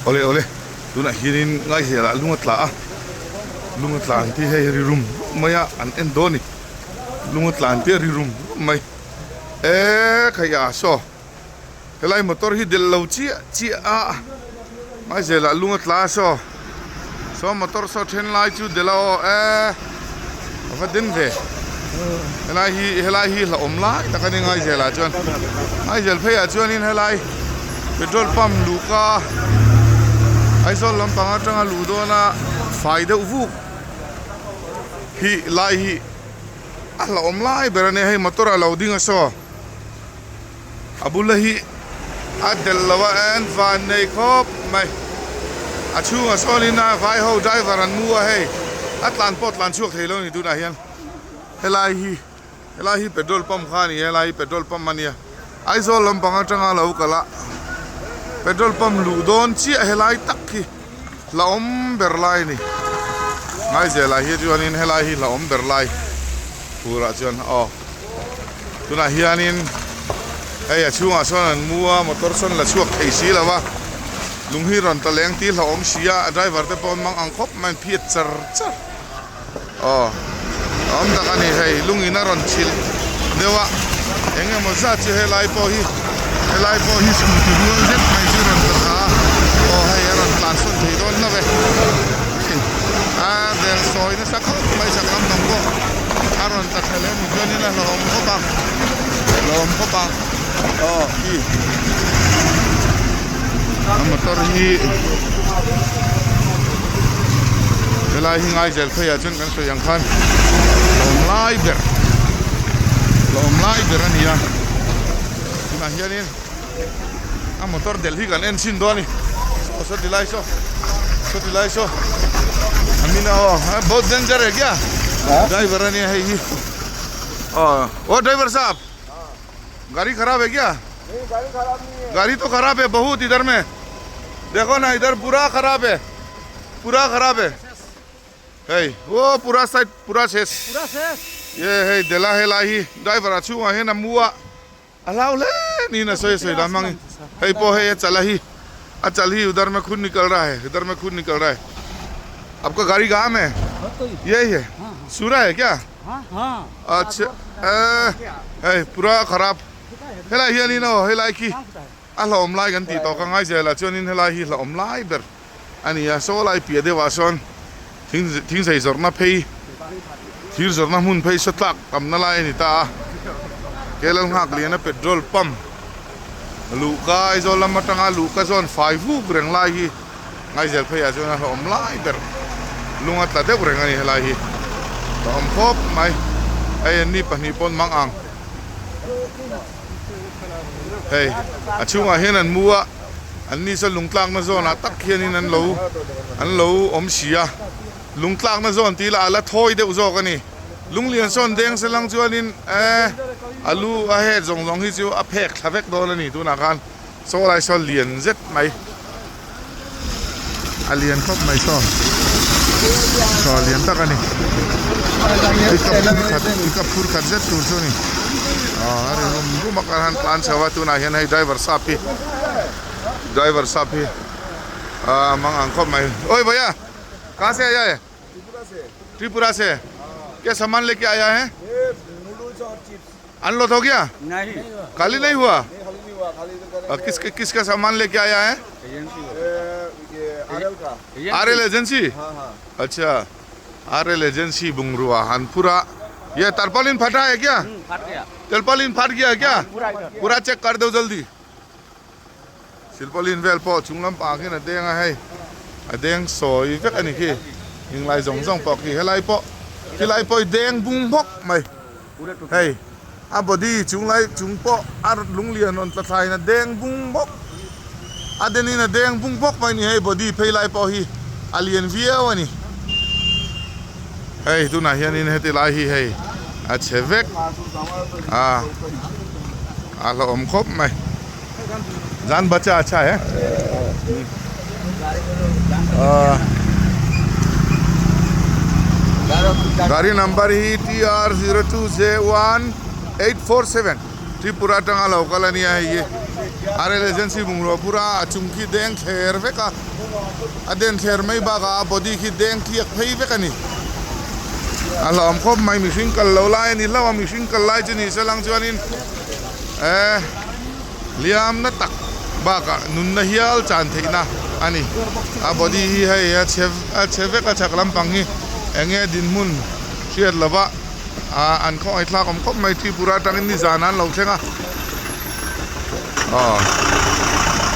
Awle awle tunah hianin Ngaizelah lung a tla a lung a tla ang tih hei ri rum rum mai a an en dawn a ni lung a tla ang tih a ri rum rum mai eee khaih a saw helai motor hi delh lo chiah chiah a Ngaizelah lung a tla a saw saw motor saw then lai chu delh a aw eee a va den ve helai hi helai hi hlauhawm lai tak a ni Ngaizelah chuan Ngaizel pheiah chuanin helai petrol pump luhka Aizawl lampang atanga luh dawna fai deuh vuk hi lai hi a hlauhawm lai ber a nia hei motor a lo ding a saw. A bula hi a delh lo a en van nei khawp mai a chhungah sawnin a vai ho driver an mu a hei a tlan pawh tlan chhuak thei lo a ni tunah hian helai hi helai hi petrol pump kha a ni a helai hi petrol pump a nia Aizawl lampang atanga lo kal a petrol pump luh dawn chiah helai tak hi hlauhawm ber lai a ni Ngaizelah hi chuanin helai hi hlauhawm ber lai turah chuan aw. Tunah hianin hei a chhungah sawn an mu a motor sawn la chhuak thei si lo va lung hi rawn ta leng tih hlauhawm si a a driver te pawh an mang ang khawp mai an phiat char char aw a awm tak a ni hei lungin a rawn chhilh deuh a eng emaw zat chu helai pawh hi helai pawh hi scooty rual zet mai chu rawn tla thla a aw hei a rawn tlan sawn thei dawn hlauh e a vel sawi nasa khawp mai chak lampang pawh. A rawn tla thla leh ni chuanin a hlauhawm khawp a hlauhawm khawp a aw khi a motor hi helai hi Ngaizel pheiah chuan kan sawi ang khan hlauhawm lai ber hlauhawm lai ber a ni a tunah hianin. A motor delh hi kan en chhin dawn a ni saw saw ti lai saw saw ti lai saw a min a aw both danger e kia driver a nia hei hi aw aw driver sahab gari kharab hai kya gari to kharab hai bahut idhar mein dekho na idhar pura kharab hai pura kharab hai hei aw pura side pura ses ye hei dela helai hi driver a chhungah hian a mu a. A hlau hle niin a sawi a sawi dan hmangin hei pawh hei a chal a hi a chal hi udar me khun nikal raha hai idhar me khun nikal raha hai aapka gari kahan hai yahi hai sura hai kya achha hei pura kharap helai hianin aw helai khi a hlauhawm lai kan tih tawh ka ngai zel ah chuanin helai hi hlauhawm lai ber a ni a saw lai piah deuhah sawn thing thingzei zawrhna phei thir zawrhna hmun phei saw tlak tamna lai a ni ta a Kelal nghak liana petrol pump luhka Aizawl lam atanga luhka zawn fai vuk reng lai hi Ngaizel pheiah chuan a hlauhawm lai ber lung a tla deuh reng a ni helai hi hlauhawm khawp mai hei an ni pahnih pawn mang ang hei a chhungah hian an mu a. An ni saw lungtlakna zawnah tak hianin an lo an lo awm si a, lungtlakna zawn tih lah a la thawi deuh zawk a ni. Lunglian sawn deng se lang chuanin eh a lu a het zawng zawng hi chu a phek thla vek dawn a ni tunah khan saw lai saw lian zet mai a lian khawp mai saw saw lian tak a ni pickup phur khat pickup phur khat zet tur chu a ni aw a ri rum rum a kar han tlan chho a tunah hian hei driver sap hi driver sap hi a mang ang khawp mai oi bhaiya kahan se aaya hai tripura se kya saman leke aaya hai unload ho gaya नहीं खाली नहीं हुआ नहीं खाली नहीं हुआ खाली इधर और किसके किसका सामान लेके आया है ये आरएल का R L agency हाँ हाँ अच्छा R L agency बुंगरुआ हानपुरा ये तरपालिन फटा है क्या फट गया तिरपालिन फट गया है क्या पूरा इधर पूरा चेक कर दो जल्दी silpaulin vel pawh chung lampang hian a deng a hei a deng sawi vek a ni khi inglai zawng zawng pawh khi helai pawh khilai pawh hi deng bung bawk mai hei a body chung lai chung pawh a lunglian rawn tla thlaiin a deng bung bawk a denin a deng bung bawk mai a ni hei body phei lai pawh hi a lian viau a ni hei tunah hianin heti lai hi hei a chhe vek a a hlauhawm khawp mai zan bacha acha hai gari number hi T R zero two J 1847 Tripura atanga lo kal a nia hei hi. RL Agency bungrua phur a, a chung khi deng thler vek a, a den thler mai bakah a body khi deng tliak phei vek a ni. A hlauhawm khawp mai mihring kal lo lai a ni hlauh a, mihring kal lai chu ni se lang chuanin eh liamna tak bakah nunna hial chan theihna a ni. A body hi hei a chhe a chhe vek a chhak lampang hi eng nge dinhmun hriat lova ah an khawngaih thlak awm khawp mai Tripura atangin nizan an lo thleng a. Aw.